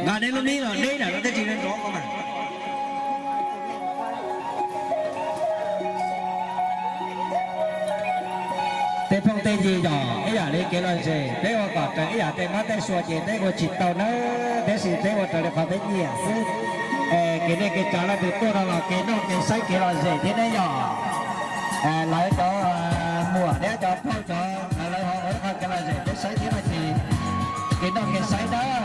Nqa neb lub mib los neb nram no tej tsis nrov ko mas. Tej phooj tej ywg yog ib yam li kev lom zem, peb ua kom raws ib yam tej mab tej sua ces peb ua tsis tau nawb, tab sis peb ua raws li qhov peb nyiam xwb. Kev nej kev tsav leej twg tuaj no los kev noj kev saib kev lom zem thiab neb yog. Lawv cov muam thiab cov phauj cov lawv ho ua ib qho kev lom zem peb saib thiab no ces kev noj kev saib dawb.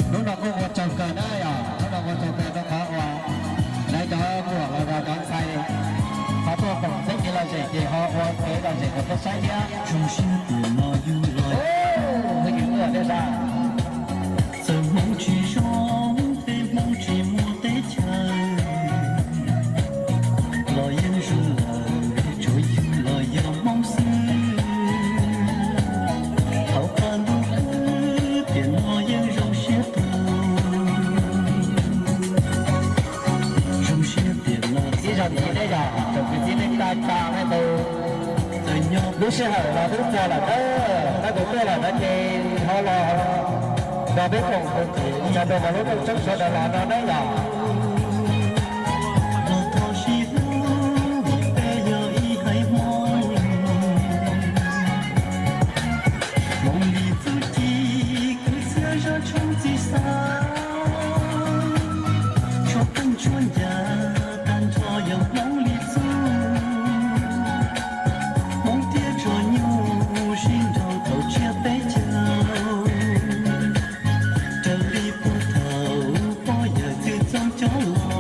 Hnub no kuj ua tsaug kawg na yom, hnub no ua tsaug kawg rau qhov uas lawv cov muam los yog cov ntxhais ho tuaj koom txheeb kev lom zem ces ho ua kev lom zem rau peb saib thiab. Txawm Hmoob tsis zoo, peb Hmoob tsis muaj teb chaws los yeej zoo lawm, tsuas yog los yog Hmoob xwb. Thaum qab ntuj khwb tiam no yeej zoo siab tuag, zoo siab tiam no. Ib zaug ntxiv nej yog tsoom kwv tij neej tsa tsa nej tus, lub sij hawm los twb txog lawm na, nej tus tuaj lawm no ces ho los nrog peb koom tus txiv tsa rau lub rooj tshoob sawv daws los no na yom. Los txog sib hlub vim peb yog ib haiv Hmoob. Hmoob li txuj ci kwv txhiaj zaj tshoob txij xav, tshuaj qeej tshuaj ncas tag nrho yog Hmoob li txuj. Hmoob thiaj tso nyuj sib nrog tau tsiab peb caug, raws li puag thaum pog yawg txwj txoj coj los.